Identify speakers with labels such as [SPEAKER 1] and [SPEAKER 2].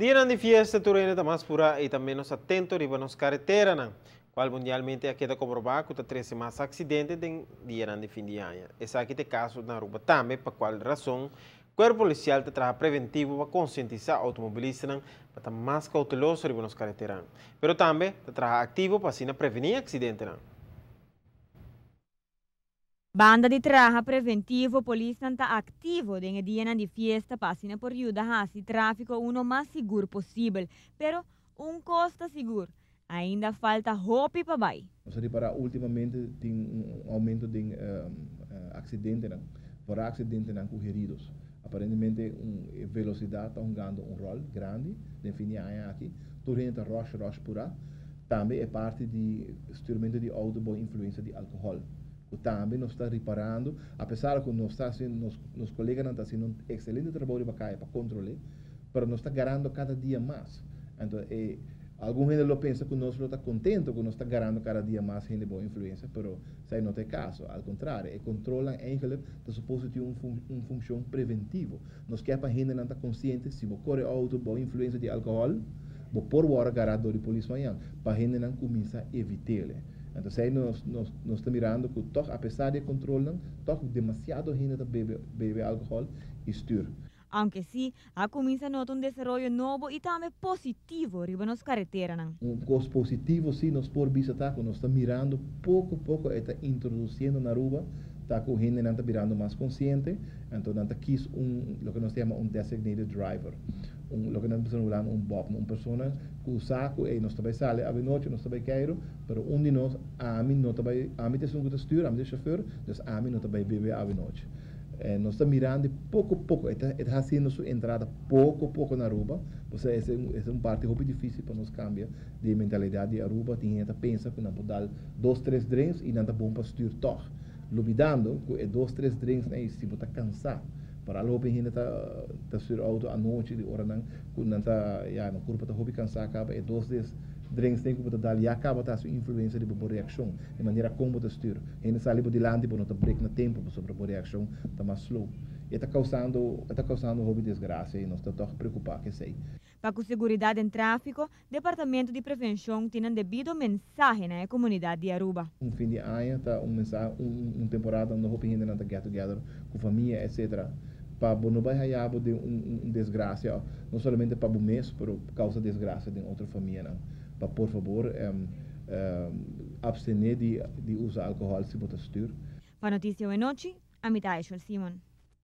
[SPEAKER 1] Dianan di fiesta tur hende ta mas purá i ta ménos atento riba nos kareteranan, kual mundialmente a keda komprobá ku ta trese mas aksidente den dianan di fin di aña. Esaki ta e kaso na Aruba tambe, pa kual rason Kuerpo Polisial ta traha preventivo pa konsientisá outomobilistanan pa ta mas kouteloso riba nos kareteran, pero tambe ta traha aktivo pa asina prevení aksidentenan.
[SPEAKER 2] Banda di traha preventivo, polisnan ta aktivo den e dianan di fiesta pa asina por yuda hasi tráfiko uno mas sigur posibel. Pero un kos ta sigur, ainda falta hopi pa bai.
[SPEAKER 3] Nos a ripará últimamente tin un oumento den aksidentenan, foral aksidentenan ku heridos. Aparentemente un e velosidat ta hungando un ròl grandi den fin di aña aki. Tur hende ta ròsh ròsh purá. Tambe e parti di stuurmento di auto bou influencia di alcohol, cu tambe nos ta riparando, apesar cu nos ta haciendo, nos, nos coleganan ta haciendo un excelente trabou riba caya pa controle, pero nos ta garando cada dia mas. Anto e, algun hende lo pensa cu nos lo ta contento cu nos ta garando cada dia mas hende bou influencia, pero esai no ta e caso. Al contrario, e controlnan eigenlijk ta suposto tin un fun, un funcion preventivo. Nos kier pa hendenan ta consciente, si bo core auto bou influencia di alcohol, Bo por wòrdu gará dor di polis mañan pa hendenan kuminsá evit'el. Entonces ei nos nos nos ta mirando ku tòg apesar di e kontrolnan, tòg demasiado hende ta bebe bebe alkohòl i stür.
[SPEAKER 2] Aunke sí, a kuminsá nota un desaroyo nobo i tambe positivo riba nos kareteranan.
[SPEAKER 3] Un kos positivo sí nos por bisa ta ku nos ta mirando poko poko e ta introdusiendo na Aruba ta ku hendenan ta birando mas konsiente, anto nan ta kis un loke nos ta yama un designated driver. Un loke nan bisa na Hulanda un bòb, un persona ku sa ku ey nos ta bai sali avenochi, nos ta bai keiru, pero un di nos, ami no ta bai, ami ta esun ku ta stür, ami ta e shofèr, dus ami no ta bai bebe avenochi. Nos ta mirando poko poko, e ta e ta hasiendo su entrada poko poko na Aruba, pasobra ese ese un parti hopi difisil pa nos kambia di e mentalidat di Aruba, tin hende ta pensa ku nan por dal dos tres drinks i nan ta bon pa stür tòg, lubidando ku e dos tres drinks nan ei si bo ta kansá. Paral hopi hende ta ta stuur auto anochi di ora nan ku nan ta ya nan kurpa ta hopi kansá kaba e dos des drinks den ku bo ta dal ya kaba ta hasi un influensia riba bo reakshon e manera kon bo ta stuur. Hende sali bo dilanti bo no ta brek na tempu pasobra bo reakshon ta mas slow. E ta kausando e ta kausando hopi desgrasia i nos ta tòg preokupá ku esei.
[SPEAKER 2] Pa ku seguridat den tráfiko, Departamento di Prevenshon tin nan debido mensahe na e komunidat di Aruba.
[SPEAKER 3] Un fin di aña ta un mensahe, un un temporada unda hopi hendenan ta get together ku famia etc. Pa bo no bai haya bo den un un desgrasia, no solamente pa bo mes pero causa desgrasia den otro famianan. Pa por fabor abstene di di usa alcohol si bo ta stuur.
[SPEAKER 2] Pa Noticia Wenochi, ami ta Aishwel Simon.